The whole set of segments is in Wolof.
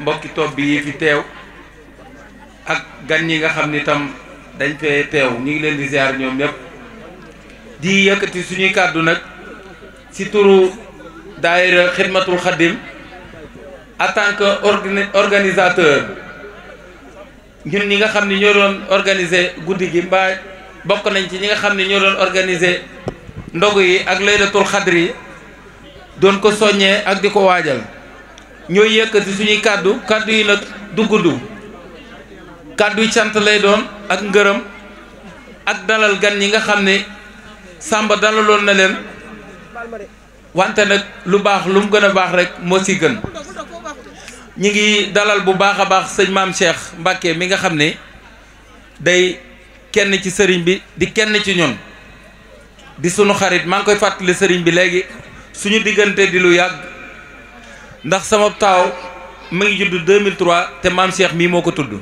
mbokki topp bi fi teew ak gan ñi nga xam ni tam dañ fee teew ñu ngi leen di ziar ñoom ñëpp di yëkkati suñuy kàddu nag ci turu daayira Xidmatul Xadim en tant que organisateur ñun ñi nga xam ne ñoo doon organiser guddi gi mbaa bokk nañ ci ñi nga xam ne ñoo doon organiser ndogu yi ak laylatul xadri yi doon ko soññee ak di ko waajal ñooy yëkkati suñuy kàddu yi nag du gudd kàddu yi cant lay doon ak ngërëm ak dalal gan ñi nga xam ne Samba dalaloon na leen wante nag lu baax lu mu gën a baax rek moo si gën ñi ngi dalal bu baax a baax sëñ Maam Cheikh Mbacke mi nga xam ne day kenn ci sëriñ bi di kenn ci ñun di sunu xarit maa ngi koy fàttali sëriñ bi léegi suñu diggante di lu yàgg ndax sama taaw mu ngi judd 2003 te Maam Cheikh mii moo ko tudd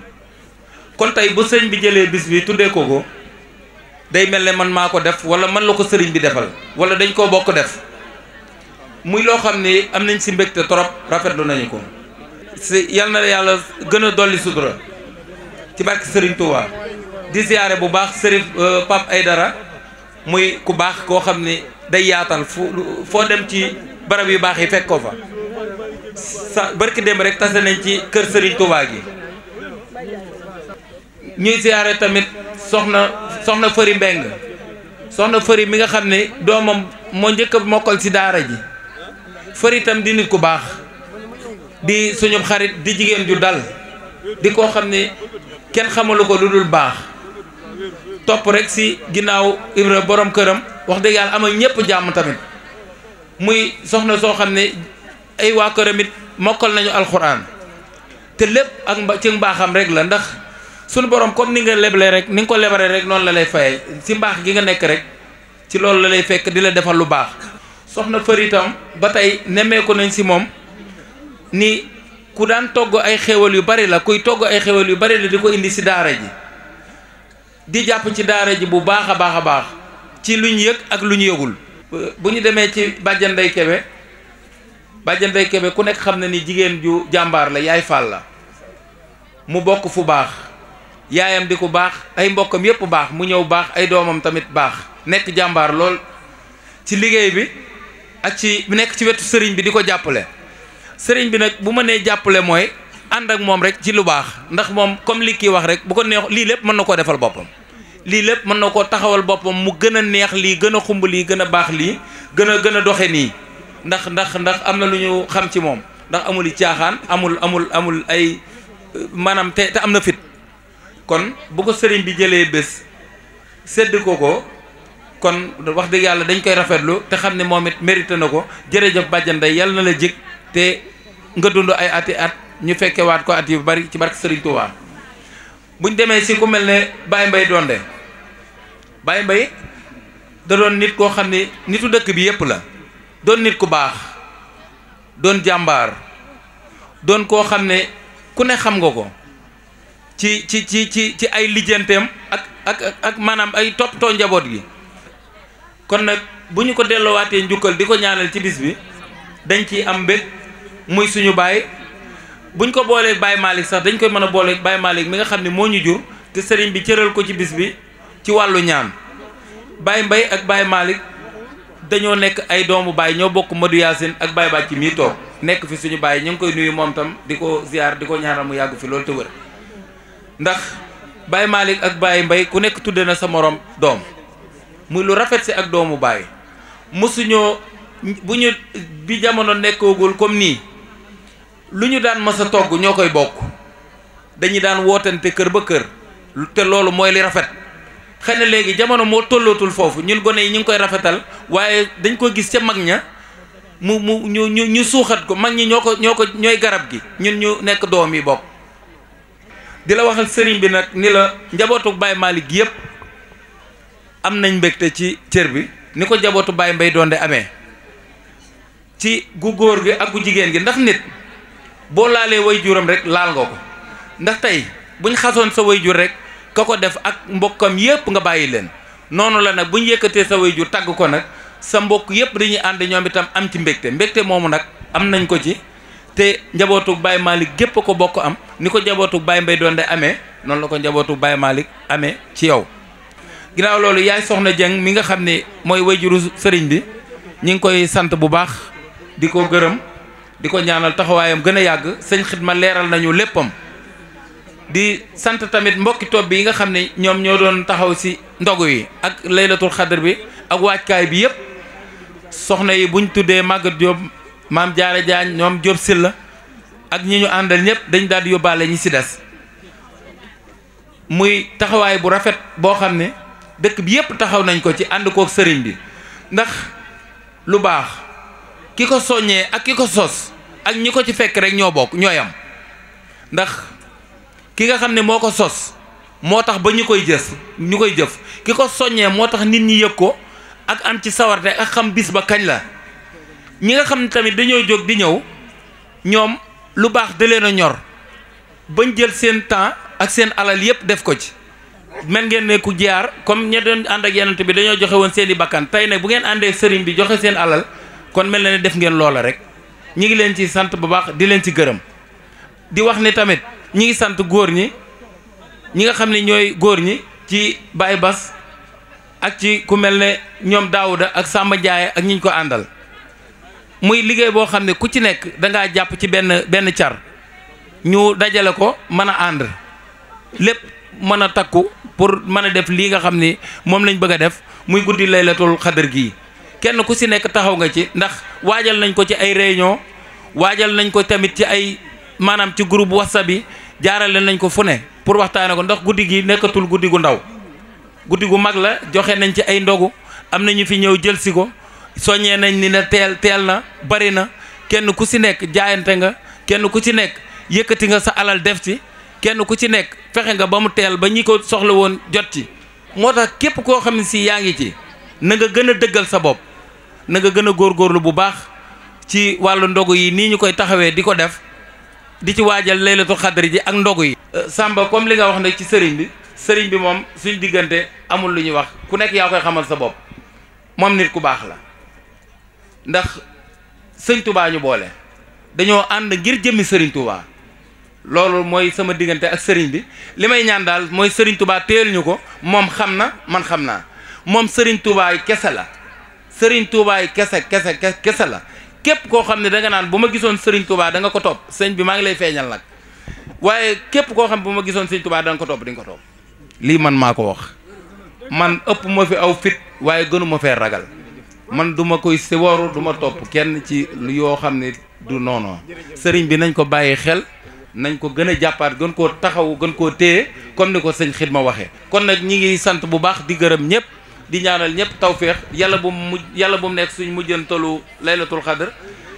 kon tey bu sëñ bi jëlee bis bi tuddee ko day mel ne man maa ko def wala man la ko sëriñ bi defal wala dañ koo bokk def muy loo xam ne am nañ si mbégte trop rafetlu nañu ko si yal na yàlla gën a dolli sutura ci barke sëriñ Touba di ziyaare bu baax sëriñ Pape Aydara muy ku baax koo xam ne day yaatal foo dem ci barab yu baax yi fekk ko fa sa barki dem rek tase nañ ci kër sëriñ Touba gi ñuy ziyaare tamit soxna Fëri Mbeng soxna Fëri mi nga xam ne doomam moo njëkk a mokkal ci daara ji Fëri itam di nit ku baax di suñu xarit di jigéen ju dal di koo xam ne kenn xamalu ko lu dul baax topp rek ci ginnaaw Ibra borom këram wax dëgg yàlla amal ñëpp jàmm tamit muy soxna soo xam ne ay waa këram it mokkal nañu alxuraan te lépp ak ci mbaaxam rek la ndax suñu borom comme ni nga leble rek ni nga ko lebare rek noonu la lay faye ci mbaax gi nga nekk rek ci loolu la lay fekk di la defal lu baax soxna Fëri itam ba tey nemmeeku nañ ci moom ni ku daan togg ay xéwal yu bari la kuy togg ay xéwal yu bari la di ko indi ci daara ji di jàpp ci daara ji bu baax a baax a baax ci lu ñu yëg ak lu ñu yëgul bu ñu demee ci bàjjan Ndey Kebe ku nekk xam na ni jigéen ju jàmbaar la yaay Fall la mu bokk fu baax yaayam di ku baax ay mbokkam yépp baax mu ñëw baax ay doomam tamit baax nekk jàmbaar lool ci liggéey bi ak ci nekk ci wetu sëriñ bi di ko jàppale sëriñ bi nag bu ma nee jàppale mooy ànd ak moom rek ci lu baax ndax moom comme li kii wax rek bu ko neex lii lépp mën na koo defal boppam lii lépp mën na koo taxawal boppam mu gën a neex lii gën a xumb lii gën a baax lii gën a doxe nii ndax am na lu ñu xam ci moom ndax amul i caaxaan amul ay maanaam te am na fit kon bu ko sëriñ bi jëlee bés sedd ko kon wax dëgg yàlla dañ koy rafetlu te xam ne moom it mérité na ko jërëjëf bàjjan Ndey yàlla na la jig te nga dund ay ati at ñu fekke waat ko at yu bari ci barke Sëriñ Tuubaa buñ demee si ku mel ne Baye Mbaye Donde Baye Mbaye da doon nit koo xam ne nitu dëkk bi yépp la doon nit ku baax doon jàmbaar doon koo xam ne ku ne xam nga ko ci ay lijjanteem ak maanaam ay toppatoo njaboot gi kon nag bu ñu ko delloowaatee njukkal di ko ñaanal ci bis bi dañ ciy am mbég muy suñu baay buñ ko boolee Baye Malick sax dañ koy mën a boolee Baye Malick mi nga xam ne moo ñu jur te sëriñ bi cëral ko ci bis bi ci wàllu ñaan Baye Mbaye ak Baye Malick dañoo nekk ay doomu baay ñoo bokk Modou Yacine ak Baye Bàcci mii toog nekk fi suñu baay ñu ngi koy nuyu moom tam di ko ziar di ko ñaanal mu yàgg fi loolu te wër ndax Baye Malick ak Baye Mbaye ku nekk tudde na sa morom doom muy lu rafet si ak doomu baay mosuñoo bi jamono nekkoogul comme nii lu ñu daan mës a togg ñoo koy bokk dañuy daan wootante kër ba kër te loolu mooy li rafet xëy na léegi jamono moo tollootul foofu ñun gone yi ñu ngi koy rafetal waaye dañ ko gis ca mag ña ñu suuxat ko mag ñi ñooy garab gi ñun ñu nekk doom yi bokk di la waxal sëriñ bi nag ni la njabootu Baye Malick yépp am nañ mbégte ci cër bi ni ko njabootu Baye Mbaye Donde amee ci gu góor gi ak gu jigéen gi ndax nit boo laalee way juram rek laal nga ko ndax tey buñ xasoon sa wayjur rek ka ko def ak mbokkam yépp nga bàyyi leen noonu la nag buñ yëkkatee sa wayjur tagg ko nag sa mbokk yépp dañuy ànd ñoom itam am ci mbégte moomu nag am nañ ko ci te njabootug Baye Malick gépp ko bokk am ni ko njabootug Baye Mbaye doon de amee noonu la ko njabootug Baye Malick amee ci yow ginnaaw loolu yaay soxna Dieng mi nga xam ne mooy wayjuru sëriñ bi ñi ngi koy sant bu baax di ko gërëm di ko ñaanal taxawaayam gën a yàgg sëñ Xidma leeral nañu léppam di sant tamit mbokki topp bi yi nga xam ne ñoom ñoo doon taxaw si ndogu yi ak laylatul xadr bi ak waajkaay bi yëpp soxna yi buñ tuddee Maguette Diop maam Jaara Jaañ ñoom Diop Silla ak ñi ñu àndal ñëpp dañ daal di yóbbaale ñi si des muy taxawaay bu rafet boo xam ne dëkk bi yëpp taxaw nañ ko ci ànd kook sëriñ bi ndax lu baax ki ko soññee ak ki ko sos ak ñi ko ci fekk rek ñoo bokk ñooy am ndax ki nga xam ne moo ko sos moo tax ba ñu koy jëf ki ko soññee moo tax nit ñi yëg ko ak am ci sawarte ak xam bis ba kañ la ñi nga xam ne tamit dañoo jóg di ñëw ñoom lu baax da leen a ñor bañ jël seen temps ak seen alal yépp def ko ci mel ngeen ne ku jaar comme ña doon ànd ak yenant bi dañoo joxe woon seen i bakkan tey nag bu ngeen àndee sëriñ bi joxe seen alal kon mel na ne def ngeen loola rek ñi ngi leen ci sant bu baax di leen ci gërëm di wax ni tamit ñi ngi sant góor ñi nga xam ne ñooy góor ñi ci Baye Bass ak ci ku mel ne ñoom Daouda ak Samba Ndiaye ak ñi ñu ko àndal muy liggéey boo xam ne ku ci nekk dangaa jàpp ci benn car ñu dajale ko mën a ànd lépp mën a takku pour mën a def lii nga xam ni moom lañ bëgg a def muy guddi laylatul xadar gii kenn ku si nekk taxaw nga ci ndax waajal nañ ko ci ay réunion waajal nañ ko tamit ci ay maanaam ci groupe WhatsApp bi jaarale nañ ko fu ne pour waxtaane ko ndax guddi gi nekkatul guddi gu ndaw guddi gu mag la joxe nañ ci ay ndogu am na ñu fi ñëw jël si ko soññee nañ ni ne teel na bari na kenn ku si nekk jaayante nga kenn ku ci nekk yëkkati nga sa alal def ci kenn ku ci nekk fexe nga ba mu teel ba ñi ko soxla woon jot ci moo tax képp koo xam ne si yaa ngi ci na nga gën a dëggal sa bopp na nga gën a góorgóorlu bu baax ci wàllu ndogu yi nii ñu koy taxawee di ko def di ci waajal laylatul xadri ji ak ndogu yi Samba comme li nga wax nag ci sëriñ bi moom suñ diggante amul lu ñuy wax ku nekk yaa koy xamal sa bopp moom nit ku baax la ndax sëñ Touba ñu boole dañoo ànd ngir jëmmi sëriñ Touba loolu mooy sama diggante ak sëriñ bi li may ñaan daal mooy sëriñ Touba teel ñu ko moom xam na man xam naa moom sëriñ Touba yi kese la sëriñ Touba yi kese la képp koo xam ne da nga naan bu ma gisoon sëriñ Touba da nga ko topp sëñ bi maa ngi lay feeñal nag waaye képp koo xam ne bu ma gisoon sëriñ Touba da nga ko topp di nga ko topp lii man maa ko wax man ëpp ma fi aw fit waaye gënu ma fee ragal man du ma koy siwaru du ma topp kenn ci yoo xam ne du noonu sëriñ bi nañ ko bàyyi xel nañ ko gën a jàppaat gën koo taxaw gën koo téye comme ni ko sëñ Xidma waxee kon nag ñi ngi sant bu baax di gërëm ñëpp di ñaanal ñëpp tawféex yàlla bu mu nekk suñ mujjantalu laylatul xadr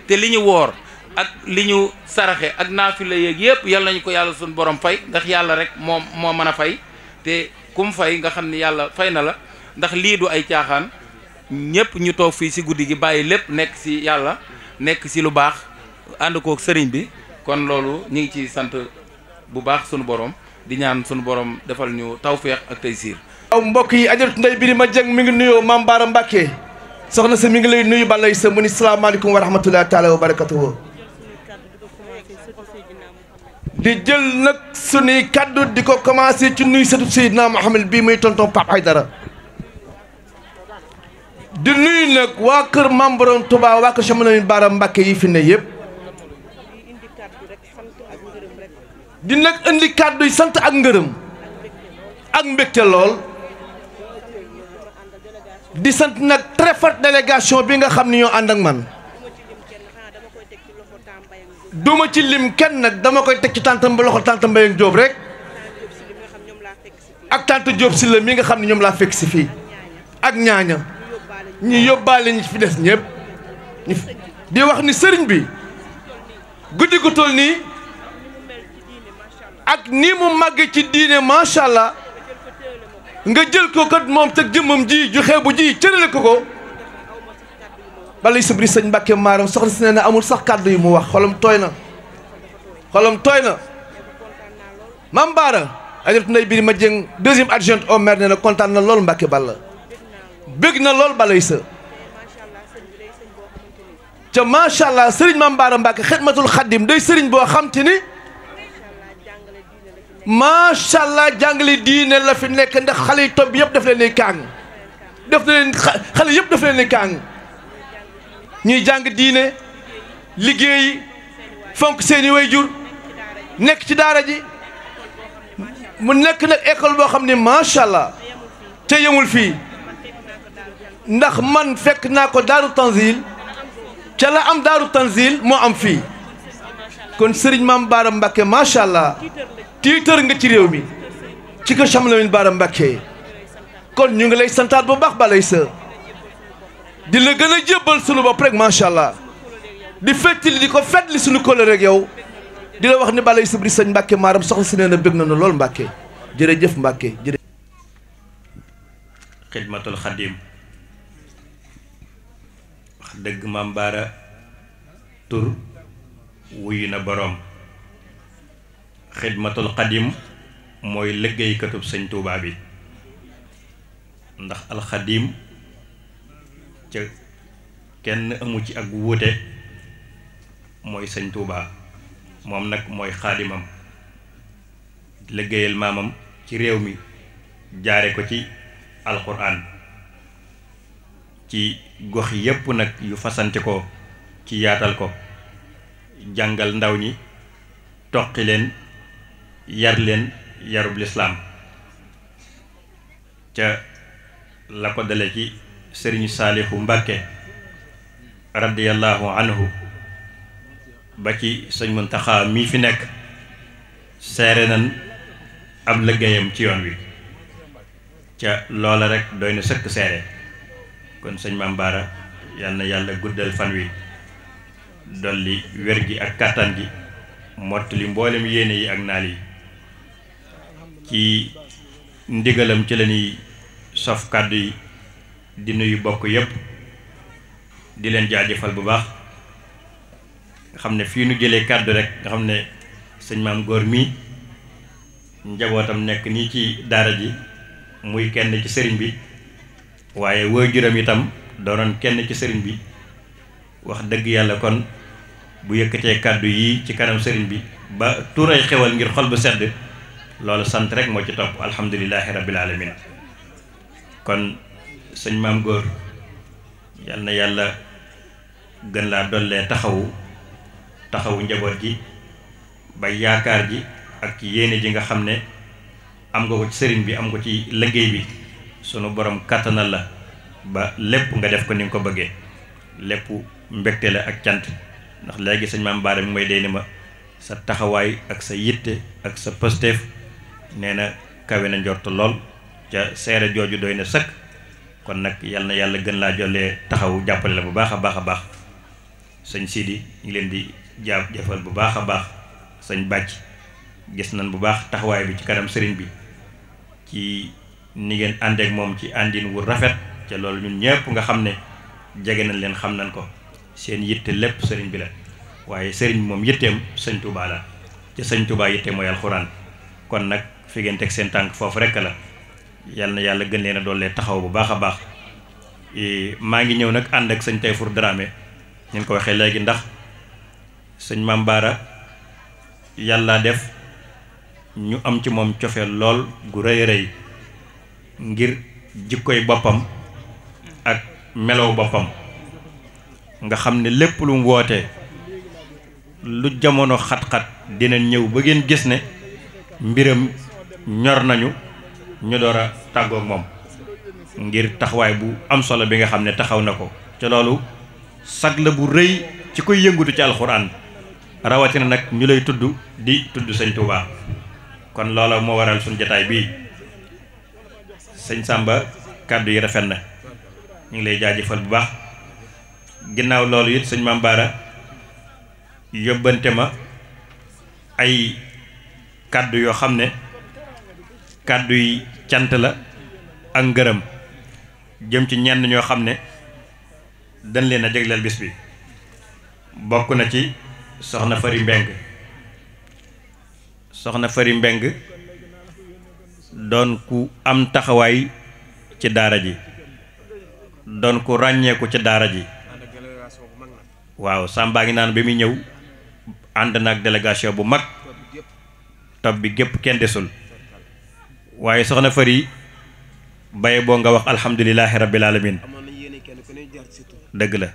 te li ñu woor ak li ñu saraxe ak naafila yeeg yëpp yàlla nañu ko yàlla suñ borom fay ndax yàlla rek moo mën a fay te kum fay nga xam ni yàlla fay na la ndax lii du ay caaxaan ñëpp ñu toog fii si guddi gi bàyyi lépp nekk si yàlla nekk si lu baax ànd kook sëriñ bi kon loolu ñu ngi ci sant bu baax sunu borom di ñaan sunu borom defal ñu tawféex ak taysiir. aw mbokk yi ajaratu Ndeye Birima Dieng mi ngi nuyoo Mame Bara Mbacké soxna sa mi ngi lay nuyu balay sa mu ni salaamaaleykum wa rahmatullahi taala wa barakatuhu di jël nag sunuy kaddu di ko commencé ci nuyu sëtu Seydina Mouhamed bii muy tonton Pape Aydara di nuyu nag waa kër Mame Borom Touba waa kër Cheikh Mouhamed Bara Mbacké yi fi ne yëpp di nag indi kàddu yi sant ak ngërëm ak mbégte lool di sant nag très forte délégation bi nga xam ni ñoo ànd ak man duma ci lim kenn nag dama koy teg ci tàntam ba loxo tàntam Mbayang Diop rek ak tante Diop si la mi nga xam ne ñoom laa fekk si fii ak ñaaña ñi yóbbaale ñi fi des ñëpp di wax ni sëriñ bi guddi gu toll nii ak nii mu màggee ci diine macha allah nga jël ko kat moom te jëmmam ji ju xeebu ji cërale ko balay sabri sëñ Mbàkke maaram soxna si nee na amul sax kàddu yi mu wax xolam tooy na Mame Bara ajot nday Birima Dieng deuxième adjointe au maire nee na kontaan na lool Mbacke Balla bëgg na lool balay sa ca macha allah sëriñ Mame Bara Mbacke Xidmatul Xaddim day sëriñ boo xam te ni macha allah jàngale diine la fi nekk ndax xale yi topp yëpp daf leen ni kaang def na leen xale yëpp daf leen ni kaang ñuy jàng diine liggéeyi fonk seeni wayjur nekk ci daara ji mu nekk nag école boo xam ne macha allah te yemul fii ndax man fekk naa ko daaru tanzil ca la am daaru tanzil moo am fii kon sëriñ Mame Bara Mbacke macha allah tiitër nga ci réew mi ci ko Cheikh Lamine Bara Mbacke kon ñu ngi lay santaat bu baax balay sa di la gën a jébbal sunu bopp rek macha allah di fettali di ko fetli sunu kóllëre rek yow di la wax ni balay sa bi sëñ Mbacke maaram soxna si nee na bëgg na nu lool Mbacke jërëjëf Mbacke jërëjëf. Xidmatul Xadim wax dëgg Mame Bara tur wuyu na boroom. Xidmatul Xadim mooy liggéeykatub sëñ Tuubaa bi ndax alxadim ca kenn amu ci ak wuute mooy sëñ Tuubaa moom nag mooy xaadimam liggéeyal maamam ci réew mi jaare ko ci alxuraan ci gox yépp nag yu fasante ko ci yaatal ko jàngal ndaw ñi toqi leen yar leen yarub lislaam ca la ko dale ci sëriñ Saalihu Mbàkke radiyallahu anhu ba ci sëñ Muntaxa mii fi nekk seere nan ab liggéeyam ci yoon wi ca loola rek doy na sëkk seere kon sëñ Mame Bara yal na yàlla guddal fan wi dolli wér gi ak kàttan gi mottali mboolem yéene yi ak naal yi ci ndigalam ci la ñuy sof kàddu yi di nuyu bokk yépp di leen jaajëfal bu baax nga xam ne fii nu jëlee kàddu rek nga xam ne sëñ Maam Góor mii njabootam nekk nii ci daara ji muy kenn ci sëriñ bi waaye waajuram itam doonoon kenn ci sëriñ bi wax dëgg yàlla kon bu yëkkatee kàddu yi ci kanam sëriñ bi ba tuuray xewal ngir xol bu sedd loolu sant rek moo ci topp alhamdulillahi rabbil alamin kon sëñ Maam Góor yal na yàlla gën laa dollee taxawu njaboot gi ba yaakaar ji ak yéene ji nga xam ne am nga ko ci sëriñ bi am ko ci liggéey bi sunu borom kàttanal la ba lépp nga def ko ni nga ko bëggee lépp mbégte la ak cant ndax léegi sëñ Mame Bara mi may day ni ma sa taxawaay ak sa yitte ak sa pësteef nee na kawe na njort lool ca seere jooju doy na sëkk kon nag yal na yàlla gën laa jollee taxaw jàppale la bu baax a baax a baax sëñ Sidi ñu leen di jëfal bu baax a baax sëñ Bàcc gis nañ bu baax taxawaay bi ci kanam sëriñ bi ci ni ngeen àndeek moom ci àndin wu rafet ca loolu ñun ñëpp nga xam ne jege nañ leen xam nañ ko seen yitte lépp sëriñ bi la waaye sëriñ bi moom yitteem sëñ Touba la ca sëñ Touba yitte mooy alxuraan kon nag fi ngeen teg seen tànk foofu rekk la yal na yàlla gën leen a doole taxaw bu baax a baax maa ngi ñëw nag ànd ak sëñ Tayfour Dramé ñu ko waxee léegi ndax sëñ Mame Bara yàlla def ñu am ci moom cofeel lool gu rëy rëy ngir jikkoy boppam ak melow boppam nga xam ne lépp lu mu wootee lu jamono xat-xat dina ñëw ba ngeen gis ne mbiram ñor nañu ñu door a tàggoog moom ngir taxawaay bu am solo bi nga xam ne taxaw na ko ca loolu sag la bu rëy ci koy yëngutu ci alxuraan rawatina nag ñu lay tudd di tudd sëñ Touba kon loola moo waral suñu jataay bii sëñ Samba kàddu yi rafet na ñu ngi lay jaajëfal bu baax ginnaaw loolu it sëñ Mame Bara yóbbante ma ay kàddu yoo xam ne kàddu yi cant la ak ngërëm jëm ci ñenn ñoo xam ne dañ leen a jégleel bis bi bokk na ci soxna Fari Mbeng soxna Fari Mbeng doon ku am taxawaay ci daara ji doon ku ràññeeku ci daara ji waaw Samba ngi naan bi muy ñëw ànd na ak délégation bu mag topp bi gépp kenn desul waaye soxna Fari baye boo nga wax alhamdulilahi rabbil alamin dëgg la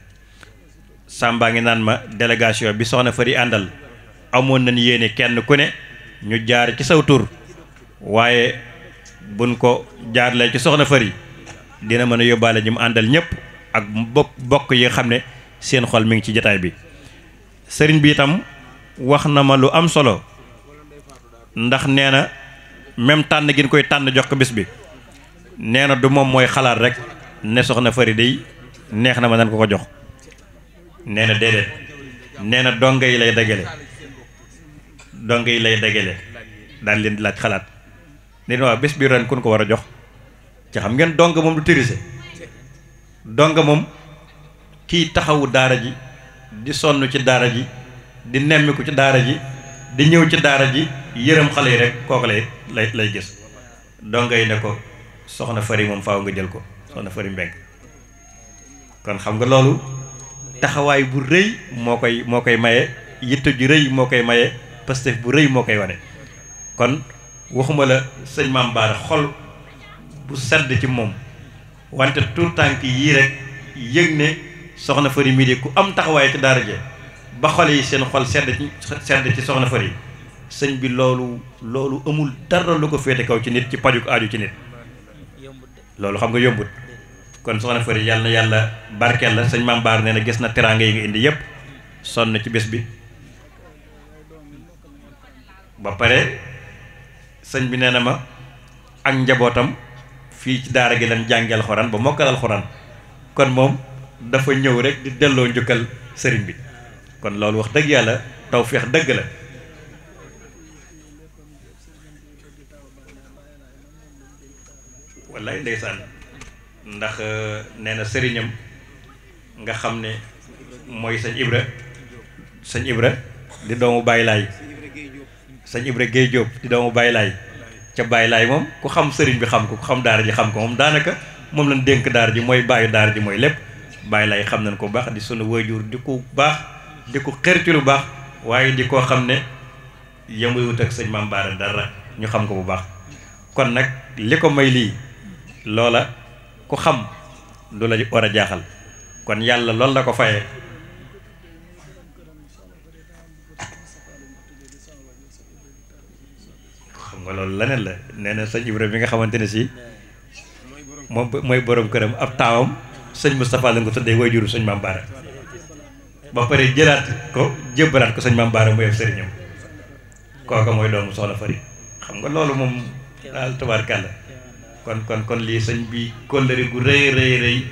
Samba ngi naan ma délégation bi soxna Fari àndal amoon nañ yéene kenn ku ne ñu jaar ci saw tur waaye buñ ko jaarlee ci soxna Fari dina mën a yóbbaale ñu mu àndal ñëpp ak bokk yi nga xam ne seen xol mi ngi ci jataay bi sëriñ bi itam wax na ma lu am solo ndax nee na même tànn gi ñu koy tànn jox ko bis bi nee na du moom mooy xalaat rek ne soxna Fari day neex na ma nan ko jox nee na déedéet nee na donga yi lay dagale daal leen di laaj xalaat ne waaw bés bi ren kun ko war a jox ci xam ngeen donga moom du tirise donga moom kii taxawu daara ji di sonn ci daara ji di nemmiku ci daara ji di ñëw ci daara ji yërëm xale yi rek kooku lay gis donga yi ne ko soxna Fari moom faaw nga jël ko soxna Fari Mbeng kon xam nga loolu taxawaay bu rëy moo koy maye yitte ju rëy moo koy maye pastef bu rëy moo koy wane kon waxuma la sëñ Maam Baara xol bu sedd ci moom wante tout tànk yii rek yëg ne soxna Fari mii de ku am taxawaay ci daara je ba xol yi seen xol sedd ci soxna Fari sëñ bi loolu amul dara lu ko féete kaw ci nit ci pajuk aaju ci nit loolu xam nga yombut kon soxna Fari yàlla na yàlla barkeel la sëñ Maam Baara nee na gis na teraanga yi nga indi yépp sonn ci bés bi ba pare sëñ bi nee na ma ak njabootam fii ci daara gi lañ jàngi alxuraan ba mokkal alxuraan kon moom dafa ñëw rek di delloo njukkal sëriñ bi kon loolu wax dëgg yàlla tawfeex dëgg la wallaay ndeysaan ndax nee na sëriñam nga xam ne mooy sëñ Ibra di doomu Baay Laay sëñ Ibra Géey Jóob di doomu Baay Laay ca Baay Laay moom ku xam sëriñ bi xam ko ku xam daara ji xam ko moom daanaka moom lañ dénk daara ji mooy baayu daara ji mooy lépp Baay Laay xam nañ ko baax di sunu waajur di ko baax di ko xër ci lu baax waaye di koo xam ne yënguwut ak sëñ Maam Baara dara ñu xam ko bu baax kon nag li ko may lii loola ku xam lu la war a jaaxal kon yàlla loolu la ko fayee xam nga loolu leneen la nee na sëñ Ibrahima bi nga xamante ne si moom mooy borom këram ab taawam sëñ Moustapha la nga ko tuddee waajuru sëñ Maam Baara ba pare jëlaat ko jébbalaat ko sëñ Maam Baara muy ab sëriñam kooka mooy doomu soxna Fari xam nga loolu moom daal tabaarkàlla kon lii sëñ bi kóllëre gu rëy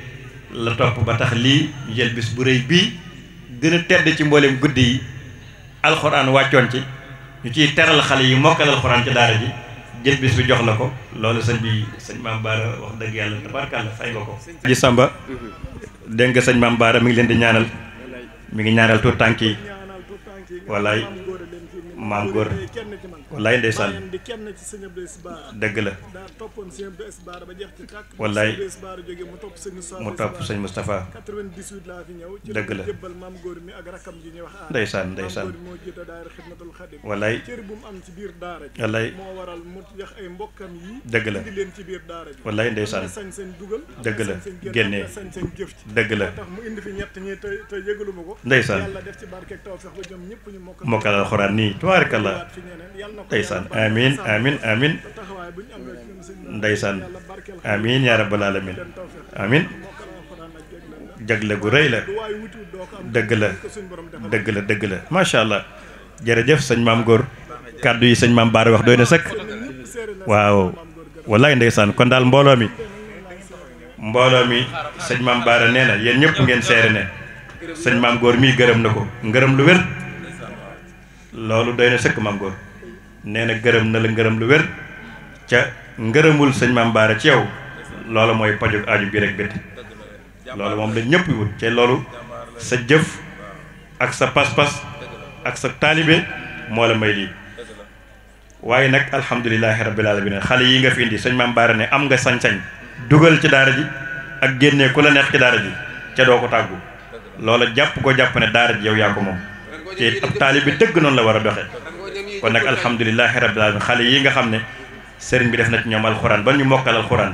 la topp ba tax lii ñu jël bis bu rëy bii gën a tedd ci mboolem guddi yi alxuraan wàccoon ci ñu ciy teral xale yi mokkal alxuraan ci daara ji jël bis bi jox la ko loolu sëñ Maam Baara wax dëgg yàlla tabaarkàlla fay nga ko ji Samba dégg nga sëñ Maam Baara mi ngi leen di ñaanal mi ngi ñaanal tuut tànk yi wallaay maam góor wallaay ndeysaan dëgg la wallaay mu topp sëñ Moustapha dëgg la ndeysaan wallaay wallaay dëgg la wallaay ndeysaan dëgg la génnee dëgg la ndeysaan mokkal alxuraan nii tabaarakallah ndeysaan amin ndeysaan amin yaa rabbal alamin amin jagle gu rëy la dëgg la macha allah jërëjëf sëñ Maam Góor kàddu yi sëñ Maam Baara wax doy na sëkk waaw wallaay ndeysaan kon daal mbooloo mi sëñ Maam Baara nee na yéen ñëpp ngeen seere ne sëñ Maam Góor mii gërëm na ko ngërëm lu wér loolu doy na sëkk Maam Góor nee na gërëm na la ngërëm lu wér ca ngërëmul sëñ Maam Baara ci yow loolu mooy pajug aaju bi rek bét loolu moom la ñëpp wut te loolu sa jëf ak sa pas-pas ak sa taalibe moo la may lii waaye nag alhamdulilahi rabbil alamin xale yi nga fi indi sëñ Maam Bara ne am nga sañ-sañ dugal ci daara ji ak génnee ku la neex ci daara ji ca doo ko tàggu loola jàpp ko jàpp ne daara ji yow yaa ko moom te ab taalib bi dëgg noonu la war a doxe kon nag alhamdulilahi rabbil alamin xale yi nga xam ne sëriñ bi def na ci ñoom alxuraan ba ñu mokkal alxuraan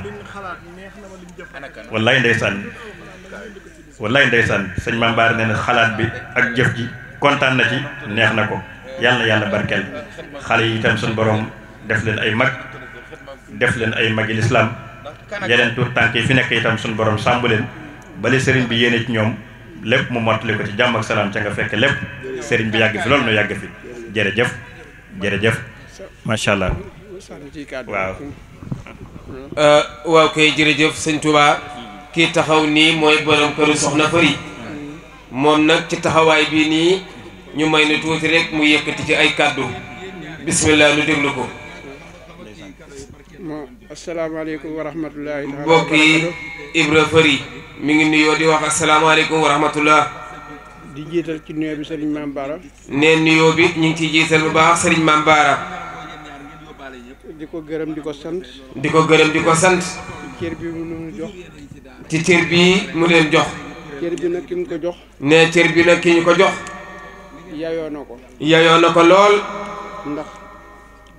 wallaay ndeysaan sëñ Maam Bara nee na xalaat bi ak jëf ji kontaan na ci neex na ko yàlla na yàlla barkeel xale yi itam suñu borom def leen ay mag def leen ay magi lislaam yeneen tuur tànk yi fi nekk itam suñu borom sàmb leen bali sëriñ bi yéene ci ñoom lépp mu mottali ko ci jàmm ak salaam ca nga fekk lépp sëriñ bi yàgg fi loolu nu yàgg fi jërëjëf macha allah waaw kay jërëjëf sëñ Touba kii taxaw nii mooy borom këru soxna Fari moom nag ci taxawaay bii nii ñu may nu tuuti rek mu yëkkati ci ay kàddu bismillah nu déglu ko. asalaamaaleykum wa rahmatullahi taala mbokki Ibra Fari mi ngi nuyoo di wax asalaamaaleykum wa rahmatullah. di jiital ci nuyoo bi Serigne Maam Bara. nee nuyoo bi ñu ngi ciy jiital bu baax Serigne Maam Bara. di ko gërëm di ko sant. di ko gërëm di ko sant. ci cër bi mu leen jox. ci cër bii mu leen jox. cër bi nag ki ñu ko jox. nee cër bi nag ki ñu ko jox. yayoo na ko. yayoo na ko lool. ndax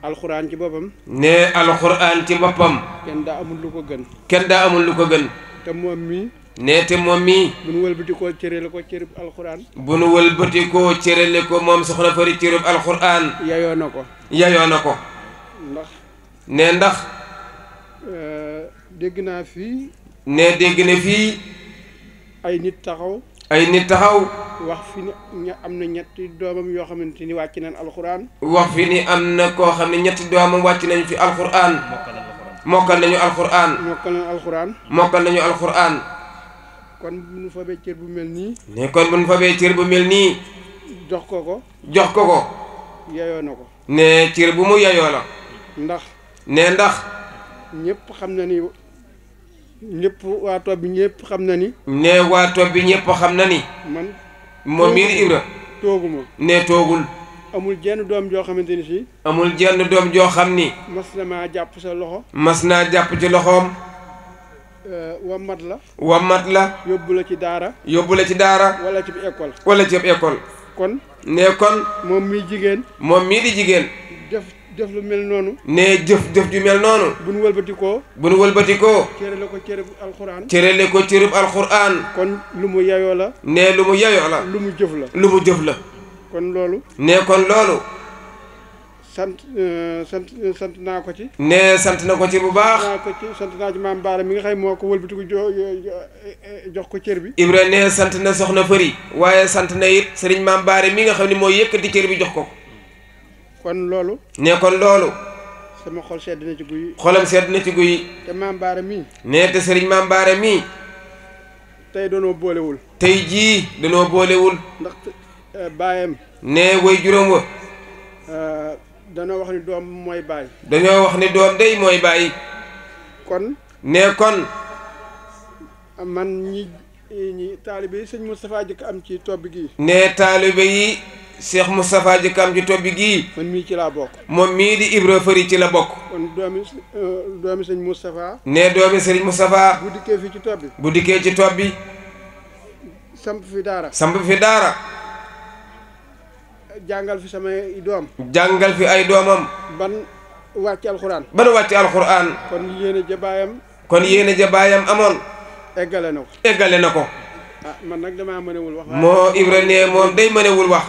alxuraan ci boppam. nee alxuraan ci boppam. kenn daa amul lu ko gën. kenn daa amul lu ko gën. te moom mii. nee te moom mii. bu nu wëlbatikoo cërale ko cërub alxuraan. bu nu wëlbatikoo cërale ko moom soxna Fari cërub alxuraan. yayoo na ko. yayoo na ko. ndax. nee ndax. dégg naa fii. nee dégg na fii. ay nit taxaw. ay nit taxaw. wax fi ni am na ñetti doomam yoo xamante ni wàcc nañ alxuraan. wax fi ni am na koo xam ne ñetti doomam wàcc nañu fi alxuraan. mokkal nañu alxuraan. mokkal nañu alxuraan. kon bu ñu fabee cër bu mel nii. ne kon bu ñu fabee cër bu mel nii. jox ko ko. jox ko ko. yayoo na ko. ne cër bu mu yayoo la. ndax. ne ndax. ñëpp xam na ni. ñëpp waa topp bi ñëpp xam na ni. ne waa topp bi ñëpp xam na ni. man. moom mii di Ibra. tooguma. ne toogul. amul jenn doom joo xamante ni si. amul jenn doom joo xam ni. mas na maa jàpp sa loxo. mas naa jàpp ci loxoom. wammat la. wammat la. yóbbu la ci daara. yóbbu la ci daara. wala ci école. wala ci école. kon. ne kon. moom mii jigéen. moom mii di jigéen. jëf lu mel noonu. ne jëf ju mel noonu. bu nu wëlbatikoo. bu nu wëlbatikoo. cërale ko cërëb alxuraan. cërale ko cërëb alxuraan. kon lu mu yayoo la. ne lu mu yayoo la. lu mu jëf la. lu mu jëf la. kon loolu. ne kon loolu. sant naa ko ci. ne sant na ko ci bu baax. sant naa ci Maam Bara mi nga xam moo ko wëlbatiku jox ko cër bi. Ibra ne sant na soxna Fari. waaye sant na it Serigne Maam Bara mi nga xam ne moo yëkkati cër bi jox ko. kon loolu. ne kon loolu. sama xol sedd na ci guy. xolam sedd na ci guy. te Maam Bara mii. ne te Serigne Maam Bara mii. tey danoo boolewul. tey jii danoo boolewul. ndax baayam. ne way juróom wa. danoo wax ni doom mooy baay. dañoo wax ni doom day mooy baay. kon. ne kon. man ñi taalibe yi sëñ Moustapha jëkk am ci topp gi. ne taalibe yi Cheikh Moustapha jëkk am ci topp gi. man mii ci laa bokk. moom mii di Ibra Fari ci la bokk. kon doomi sëñ Moustapha. ne doomi Serigne Moustapha. bu dikkee fii ci topp bi. bu dikkee ci topp bi. samp fi daara. samp fi daara. jàngal fi samay doom. jàngal fi ay doomam. ban wàcc alxuraan. ban wàcc alxuraan. kon yéene ja baayam. kon yéene ja baayam amoon. eggale na ko. eggale na ko. ah man nag damaa mënewul wax. moo Ibra ne moom day mënewul wax.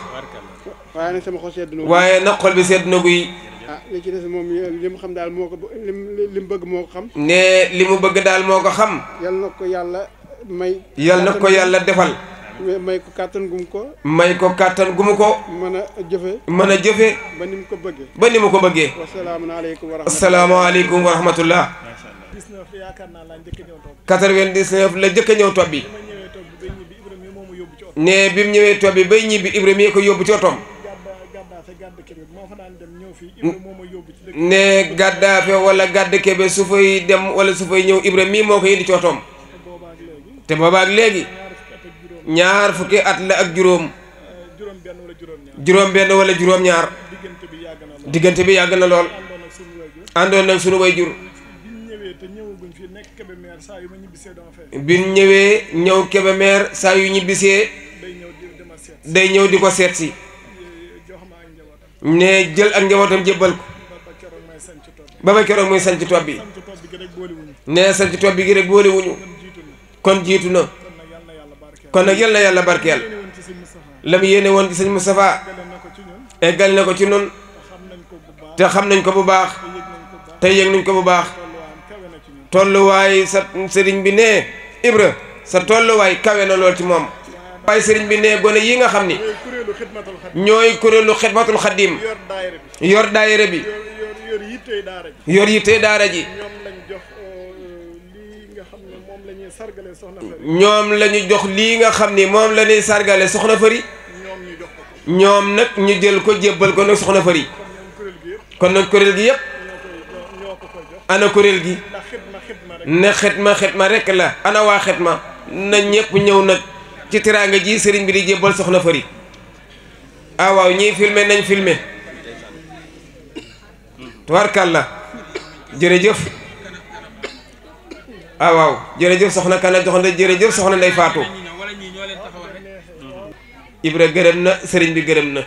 waaye nag sama xol sedd na. waaye nag xol bi sedd na guy. ah li ci des moom li mu xam daal moo ko li mu bëgg moo ko xam. ne li mu bëgg daal moo ko xam. yal na ko yàlla may. yal na ko yàlla defal. may ko kàttan gum ko. may ko kàttan gumu ko. mën a jëfe. mën a jëfe. ba ni mu ko bëggee. ba ni mu ko bëggee. wasalaamaaleykum wa rahmatulah. asalaamaaleykum wa rahmatullah. 99 la jëkk a ñëw topp bi. ne bi mu ñëwee topp bi bay ñibbi Ibrahima yi ko yóbbu ci otoom. ne gàddaafe wala gàdd kebe su fay dem wala su fay ñëw Ibrahima mii moo ko indi ci otoom. te boobaak léegi. ñaar fukki at la ak juróom. juróom benn wala juróom ñaar. diggante bi yàgg na lool àndoon nag sunu way jur biñ ñëwee ñëw Kébémer saa yu ñibbisee day ñëw di ko seet si ne jël ak njabootam jébbal ko ba ba keroog muy sanc topp bi ne sanc topp bi gi rek boole wuñu kon jiitu na kon nag yal na yàlla barkeel la mu yéene woon ci sëñ Moustapha eggal na ko ci nun te xam nañ ko bu baax te yëg nañ ko bu baax tolluwaay sa sëriñ bi ne Ibra sa tolluwaay kawe na lool ci moom waaye sëriñ bi ne gone yi nga xam ni ñooy kuréelu xidmatul xadim yor daayira bi yor yitte daara ji ñoom la ñu jox lii nga xam ni moom la ñuy sargale soxna Fari ñoom nag ñu jël ko jébbal ko nag soxna Fari kon nag kuréel gi yëpp ana kuréel gi ne xitma rek la ana waa xitma na ñëpp ñëw nag ci teraanga ji sëriñ bi di jébbal soxna Fari ah waaw ñiy filmer nañ filmer tubarkàlla jërëjëf ah waaw jërëjëf soxna Kana jox na jërëjëf soxna Ndey Faatu Ibra gërëm na sëriñ bi gërëm na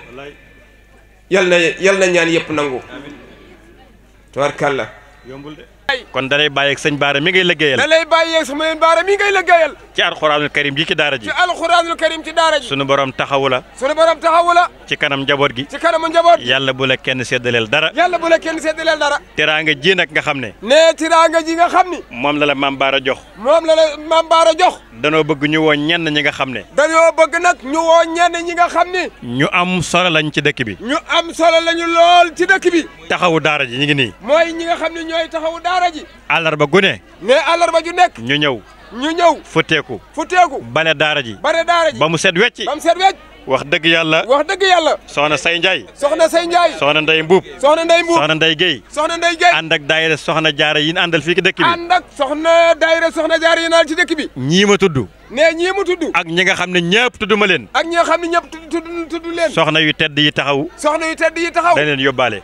yal na ñaan yëpp nangu tubarkàlla yombul de kon da lay bàyyeeg sëñ Baara mi ngay liggéeyal da lay bàyyeeg sama leen Baara mi ngay liggéeyal ci alxuraanul karim ji ci daara ji ci alxuraanul karim ci daara ji sunu borom taxawu la ci kanam njaboot gi ci kanamu njaboot yàlla bu la kenn séddaleel dara teraanga ji nag nga xam ne teraanga ji nga xam ni moom la maam Baara jox danoo bëgg ñu woo ñenn ñi nga xam ne dañoo bëgg nag ñu woo ñenn ñi nga xam ni ñu am solo lañ ci dëkk bi ñu am solo lañu lool ci dëkk bi taxawu daara ji ñu ngi nii mooy ñi nga xam ne ñooy taxawu daara ji àllarba gune ne àllarba ju nekk ñu ñëw futteeku bale daara ji ba mu set wecc wax dëgg yàlla soxna Say Njaay soxna Ndey Mbuub soxna Ndey Géey ànd ak daayira soxna jaara yi ñu àndal fii ci dëkk bi ci dëkk bi ñii ma tudd ak ñi nga xam ne ñëpp tudd ma leen tudd leen soxna yu tedd yi taxaw dañ leen yóbbaale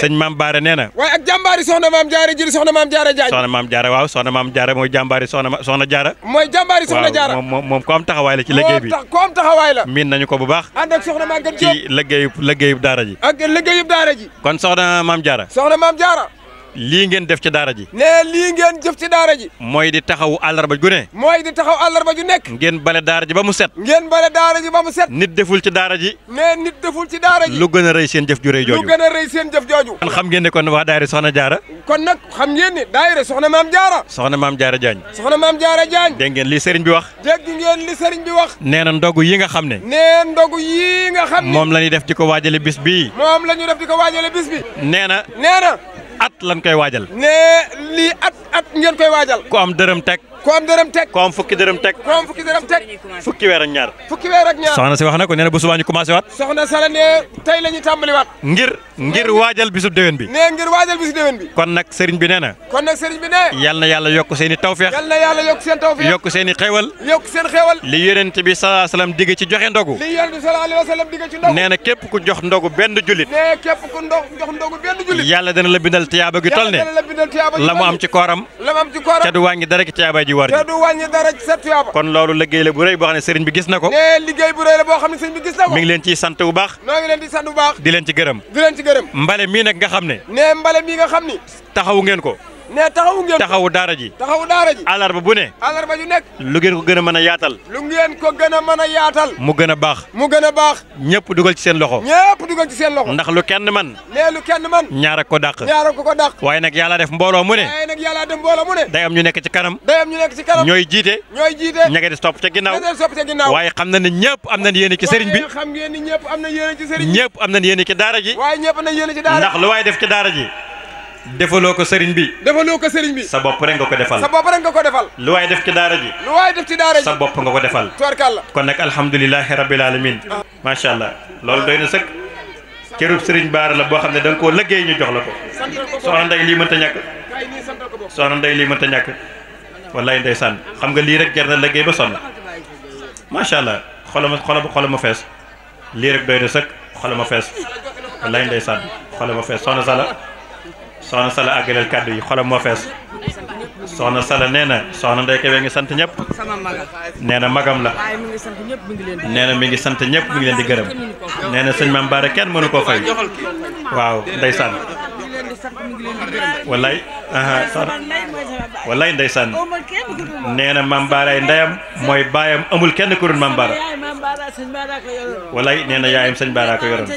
sëñ Maam Baara nee na waaye ak jàmbaari soxna Maam Jaara ji soxna Maam Jaara Jaañ soxna Maam Jaara waaw soxna Maam Jaara mooy jàmbaari soxna Jaara mooy jàmbaari soxna Jaara moom ko am taxawaay la ci liggéey bi miin nañu ko bu baax ànd ak soxna Maguette Diop ci liggéeyub daara ji kon soxna Maam Jaara lii ngeen def ci daara ji mooy di taxawu àllarba gu nekk ngeen bale daara ji ba mu set nit deful ci daara ji lu gën a rëy seen jëf ju rëy jooju kon xam ngeen ne kon waa daayira soxna Jaara soxna Maam Jaara Jaañ dégg ngeen li sëriñ bi wax nee na ndogu yi nga xam ne moom la ñuy def di ko waajale bis bii nee na at lan koy waajal lii at ngeen koy waajal ku am dërëm teg ku am fukki dërëm teg fukki weer ak ñaar soxna si wax na ko nee na bu subaa ñu commencé waat soxna Sala ne tey la ñuy tàmbali waat ngir waajal bisub déwén bi kon nag sëriñ bi nee na yal na yàlla yokk seen i tawfeex yokk seen i xewal li yonent bi sallallahu alayhi wa sallam digg ci joxe ndogu nee na képp ku jox ndogu benn jullit yàlla dana la bindal tiyaaba gi tol ne la mu am ci kooram te du wàññi dara ci tiyaaba ji war kon loolu liggéey la bu rëy boo xam ne sëriñ bi gis na ko mi ngi leen ciy sant bu baax di leen ci gërëm mbale mii nag nga xam ne taxawu ngeen ko taxawu daara ji àllarba bu ne lu ngeen ko gën a mën a yaatal mu gën a baax ñëpp dugal ci seen loxo ndax lu kenn man ñaar ak ko dàq waaye nag yàlla def mbooloo mu ne day am ñu nekk ci kanam ñooy jiite ña nga des topp ca ginnaaw waaye xam na ne ñëpp am nañ yéene ci sëriñ bi ñëpp am nañ yéene ci daara ji ndax lu waaye def ci daara ji defaloo ko sëriñ bi sa bopp rek nga ko defal lu waay def ci daara ji sa bopp nga ko defal kon nag alhamdulilahi rabbil alamin macha allah loolu doy na sëkk cërub sëriñ Baara la boo xam ne da nga koo liggéey ñu jox la ko soxna Ndey lii mënta ñàkk wallaay ndeysaan xam nga lii rek jar na liggéey ba sonn macha allah xoolama fees lii rek doy na sëkk xoolama fees wallaay ndeysaan xolam moo fees soxna Sala àggaleel kàddu yi xolam moo fees soxna Sala nee na soxna Ndeye Kébé ngi sant ñëpp nee na magam la nee na mi ngi sant ñëpp mi ngi leen di gërëm nee na sëñ Mame Bara kenn mënu koo fay waaw ndeysaan wallaay ndeysaan nee na Mame Bara ay ndeyam mooy baayam amul kenn ku dul Mame Bara wallaay nee na yaayam sëñ Bara ko yoroon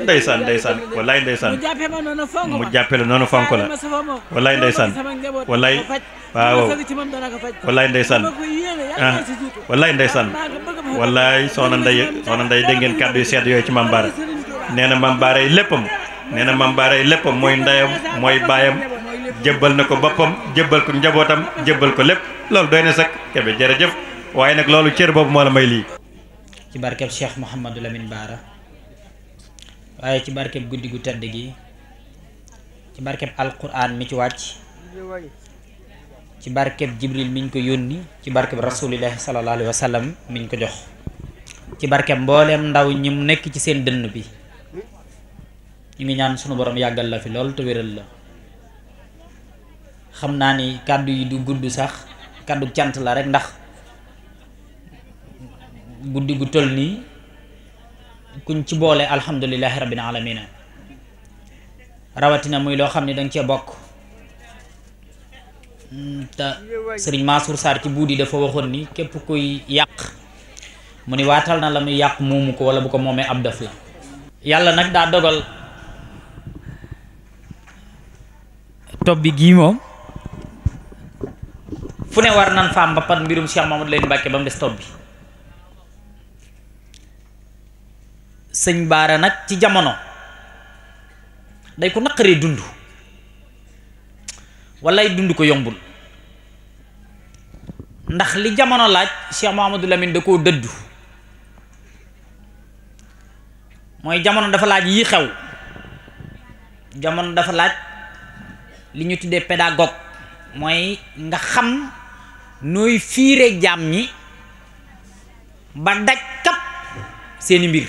ndeysaan wallaay ndeysaan mu jàppe la noonu fonk la wallaay ndeysaan wallaay waaw wallaay ndeysaan wallaay ndeysaan wallaay soxna Ndeye dégg ngeen kàddu yu sedd yooyu ci Mame Bara nee na Mame Bara ay léppam nee na Mame Bara ay léppam mooy ndeyam mooy baayam jébbal na ko boppam jébbal ko njabootam jébbal ko lépp loolu doy na sax Kébé jërëjëf waaye nag loolu cër boobu moo la may lii ci barkeb Cheikh Mouhamadou Lamine Bara waaye ci barkeb guddi gu tedd gi ci barkeb alquran mi ci wàcc ci barkeb Jibril miñ ko yónni ci barkeb rasulillahi sallallahu alayhi wa sallam miñ ko jox ci barkeb mbooleem ndaw ñi mu nekk ci seen dënn bi ñu ngi ñaan sunu borom yàggal la fi lool te wéral la xam naa ni kàddu yi du gudd sax kàddu cant la rek ndax guddi gu toll nii kuñ ci boole alhamdulillahi rabbil alamina rawatina muy loo xam ne danga cee bokk te sëriñ Mansour Sarr ci buudi dafa waxoon ni képp kuy yàq mu ni waatal na la muy yàq moomu ko wala bu ko moomee ab def la yàlla nag daa dogal topp bi gii moom fu ne war nan faam mbappat mbirum Cheikh Mamadou Lamine Mbacké ba mu des topp bi sëñ Bara nag ci jamono day ko naqaree dund walay dund ko yombul ndax li jamono laaj Cheikh Mamadou Lamine da koo dëddu mooy jamono dafa laaj yi xew jamono dafa laaj li ñu tuddee pédagogue mooy nga xam nooy fiire jaam ñi ba daj kap seeni mbir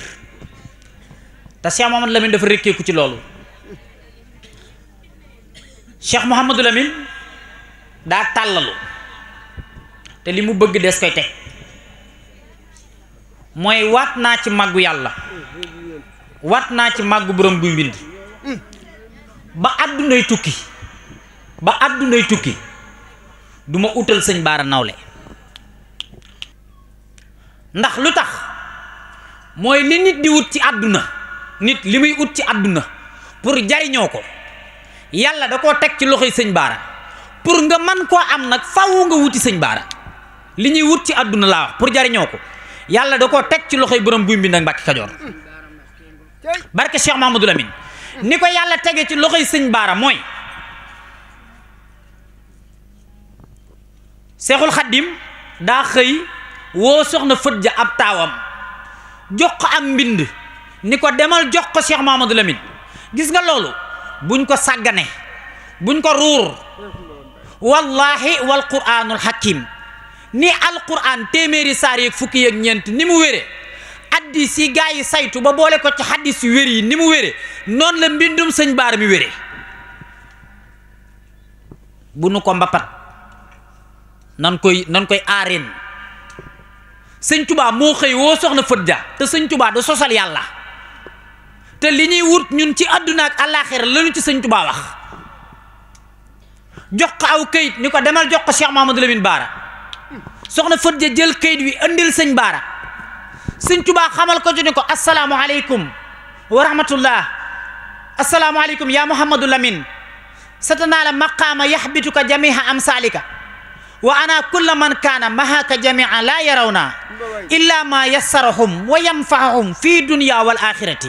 te Cheikh Mouhamadou Lamine dafa rekkeeku ci loolu Cheikh Mouhamadou Lamine daa tàllalu te li mu bëgg des koy teg mooy waat naa ci màggu yàlla waat naa ci màggu borom buy mbind ba àddunay tukki du ma utal sëñ Bara nawle ndax lu tax mooy li nit di wut ci àdduna nit li muy ut ci àdduna pour jariñoo ko yàlla da koo teg ci loxoy sëñ Bara pour nga man koo am nag faw nga wuti sëñ Bara li ñuy wut ci àdduna laa wax pour jariñoo ko yàlla da koo teg ci loxoy borom buy mbind ak Mbàkke Kajoor barke Cheikh Mahamadou Lamine ni ko yàlla tege ci loxoy sëñ Bara mooy Seexul Xaddim daa xëy woo soxna Fët Ja ab taawam jox ko am mbind ni ko demal jox ko Cheikh Mahamadou Lamine gis nga loolu buñ ko sàggane buñ ko ruur wallahi wal quraanul hakim ni alquran téeméeri saar yeeg fukki yeeg ñeent ni mu wére addis yi gaa yi saytu ba boole ko ci xaddis yu wér yi ni mu wére noonu la mbindum sëñ Bara mi wére bu nu ko mbapat nan koy aareen sëñ Tuubaa moo xëy woo soxna Fët Ja te sëñ Tuubaa da sosal yàlla te li ñuy wut ñun ci àdduna ak àllaaxira lañu ci sëñ Tuubaa wax jox ko aw këyit ni ko demal jox ko Cheikh Mahamadou Lamine Bara soxna Fët Ja jël këyit wi andil sëñ Bara sëñ Tuubaa xamal ko ci ni ko assalaamu aleykum wa rahmatullah assalaamu aleykum ya Muhammadu Lamine satanaala maqaama yaxbituka jamiha amsalika wa ana kulla man kaana mahaka jamia la yarawna illa ma yassarahum wa yanfahum fi dunya wal axirati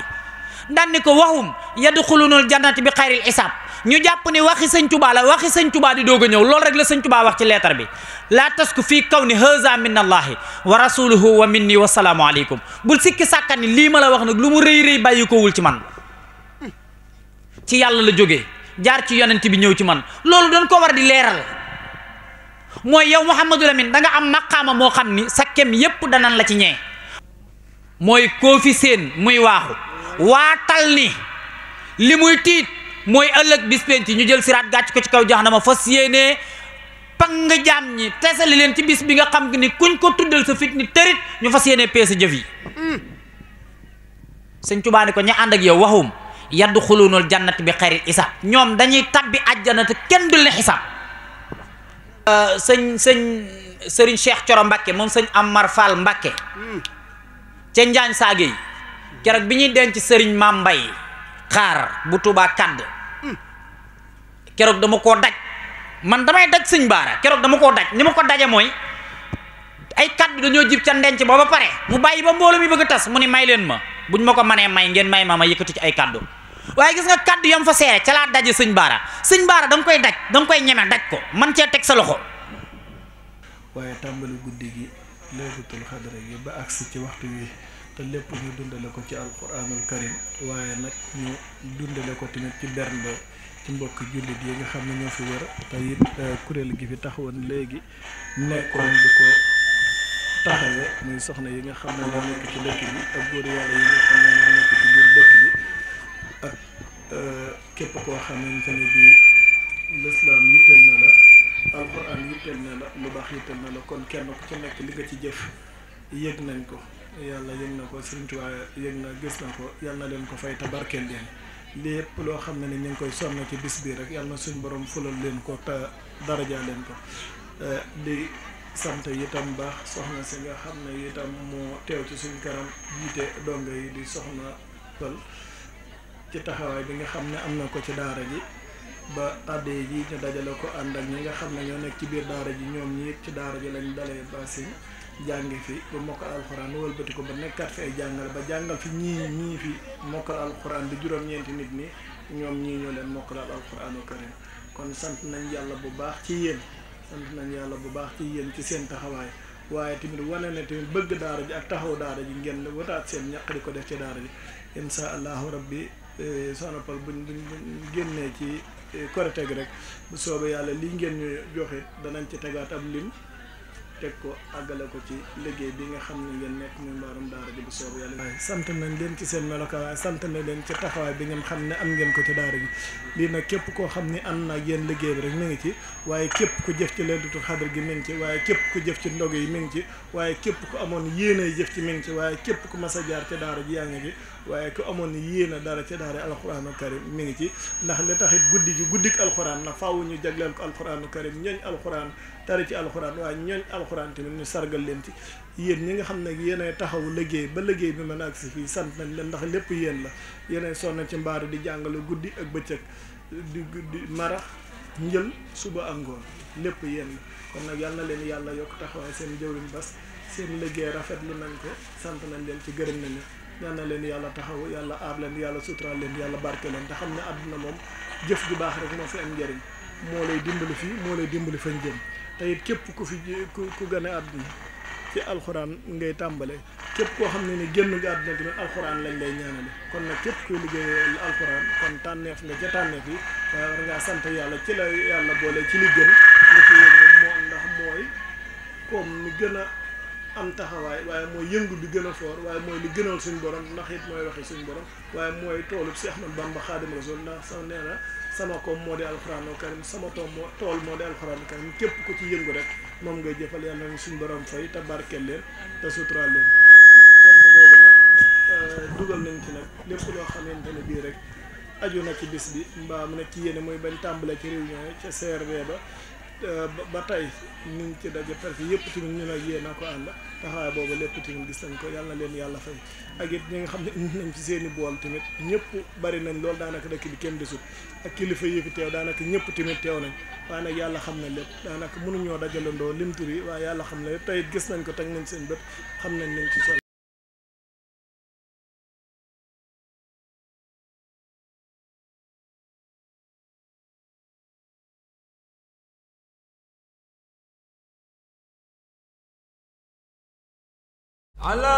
daan ni ko waxum yadxulunul jannati bi xayril isaab ñu jàpp ni waxi sëñ Tuubaa la waxi sëñ Tuubaa di doog a ñëw loolu rek la sëñ Tuubaa wax ci leetar bi laa tasku fii kaw ni haza min allahi wa rasuluhu wa minni wa salaamu aleykum bul sikki sàkka ni lii ma la wax nag lu mu rëy rëy bàyyi ko wul ci man ci yàlla la jógee jaar ci yonent bi ñëw ci man loolu dañ ko war di leeral mooy yow Mouhamadou Lamine da nga am maqaama moo xam ni sa kem yépp danan la ci ñee mooy koo fi seen muy waaxu waatal ni li muy tiit mooy ëllëg bis penc ñu jël siraat gàcc ko ci kaw jahannama fas yéenee pang jaam ñi tesali leen ci bis bi nga xam ni kuñ ko tuddal sa fit ni tërit ñu fas yéenee peese jëf yi sëñ Tuubaa ni ko ña ànd ak yow waxum yadxulunal jannati bi xayri isaab ñoom dañuy tabbi àjjana te kenn dul ne xisaab sëriñ Cheikh Coro Mbacke moom sëñ Amar Fall Mbacke ca Njaañ saage yi keroog bi ñuy denc sëriñ Maam Mbay xaar bu Tuubaa kàdd keroog dama koo daj man damay daj sëñ Baara keroog dama koo daj ni ma ko daje mooy ay kàddu dañoo jib ca ndenc ba ba pare mu bàyyi ba mbooloo mi bëgg a tas mu ni may leen ma buñ ma ko mënee may ngeen may ma yëkkati ci ay kàddu waaye gis nga kàddu yam fa seere ca laa daje sëñ Baara da nga koy daj da nga koy ñeme daj ko man cee teg sa loxo. waaye tàmbali guddi gi laylatul xadra gi ba agsi ci waxtu wi te lépp ñu dundale ko ci alquranul karim waaye nag ñu dundale ko tamit ci bernde ci mbokk jullit yi nga xam ne ñoo fi wër te it kuréel gi fi taxawoon léegi nekkoon di ko taxawee muy soxna yi nga xam ne ñoo nekk ci dëkk bi ak góor yàlla yi nga xam ne ñoo nekk ci biir dëkk bi ak képp koo xamante ne bii lislaam yitteel na la alxuraan yitteel na la lu baax yitteel na la kon kenn ku ci nekk li nga ci jëf yëg nañ ko yàlla yëg na ko Sëriñ Tuubaa yëg na gis na ko yàlla na leen ko fay tabarkeel leen lépp loo xam ne ni ñu ngi koy sonn ci bis bii rek yàlla na suñ borom fulal leen ko te daraja leen ko di sant itam baax soxna si nga xam ne itam moo teew ci suñ kanam jiite donga yi di soxna Pël ci taxawaay bi nga xam ne am na ko ci daara ji ba àddee ji ñu dajale ko ànd ak ñi nga xam ne ñoo nekk ci biir daara ji ñoom ñi ci daara ji lañ dalee basin jàngi fi ba mokkal alxuraan wëlbati ko ba nekkaat fi ay jàngale ba jàngal fi ñii fi mokkal alxuraan di juróom-ñeenti nit ñi ñoom ñii ñoo leen mokkalal alxuraanu karim kon sant nañ yàlla bu baax ci yéen ci seen taxawaay waaye tamit wane ne tamit bëgg daara ji ak taxaw daara ji ngeen wataat seen ñaq di ko def ci daara ji insha allahu rabbi Soxna Pël buñ génnee ci Korite gi rek bu soobee yàlla lii ngeen ñu joxe danañ ci tegaat ab lim teg ko àggale ko ci liggéey bi nga xam ne ngeen nekk muy mbaarum daara ji bu soobee yàlla. sant nañ leen ci seen melokaan sant nañ leen ci taxawaay bi ngeen xam ne am ngeen ko ci daara ji lii nag képp koo xam ne ànd na ak yéen liggéey bi rek mi ngi ci waaye képp ku jëf ci laylatul xadr gi mi ngi ci waaye képp ku jëf ci ndog yi mi ngi ci waaye képp ku amoon yéene jëf ci mi ngi ci waaye képp ku mas a jaar ci daara ji yaa ngi ci waaye ku amoon yéene dara ci daara alxuraanu karim mi ngi ci ndax li taxit guddi gi guddik alxuraan la faaw ñu jagleel ko alxuraanu karim ñooñ alxuraan tari ci alxuraan waaye ñooñ alxuraan tamit ñu sargal leen ci yéen ñi nga xam ne yéenay taxawu liggéey ba liggéey bi mën a agsi fii sant nañ leen ndax lépp yéen la yéenay sonn ci mbaaru di jàngale guddi ak bëccëg di marax njël suba ak ngoon lépp yéen la kon nag yal na leen yàlla yokk taxawaay seen jëwriñ bas seen liggéey rafetlu nañ ko sant nañ leen ci gërëm nañ leen yal na leen yàlla taxaw yàlla aar leen yàlla suturaal leen yàlla barke leen te xam ne àdduna moom jëf ju baax rek moo fi am njëriñ moo lay dimbali fii moo lay dimbali fañ jëm te it képp ku fi ku gën a àdduna ci alxuraan ngay tàmbale képp koo xam ne ni génn nga àdduna tamit alxuraan lañ lay ñaanale kon nag képp kuy liggéey alxuraan kon tànneef nga ca tànneef yi waaye war ngaa sant yàlla ci la yàlla boole ci li gën nga ci yëg moo ndax mooy comme mi gën a am taxawaay waaye mooy yëngu bi gën a foor waaye mooy li gënal suñ borom ndax it mooy waxi suñ borom waaye mooy toolub si Ahmad Bamba Xaadim Rasul ndax sa nee na sama koom moo di alxuraanu karim sama tool moo di alxuraanu karim képp ku ci yëngu rek moom ngay jëfal yàlla na suñ borom fay te barkeel leen te suturaal leen sant boobu nag dugal nañ ci nag lépp loo xamante ne bii rek aju na ci bis bi mbaa mu nekk ci yéene mooy bañ tàmbale ci réunion yi ca CRD ba tey niñ ci daje parce que yëpp tamit ñu nag yéen a ko ànd taxawaay boobu lépp tamit gis nañ ko yàlla na leen yàlla fay ak it ñi nga xam ne indi nañ ci seeni bool tamit ñëpp bari nañ loolu daanaka dëkk bi kenn desut ak kilifa yi fi teew daanaka ñëpp tamit teew nañ waaye nag yàlla xam na lépp daanaka mënuñoo dajalandoo lim tur yi waaye yàlla xam na lépp tey gis nañ ko teg nañ seen bët xam nañ nañ ci sol على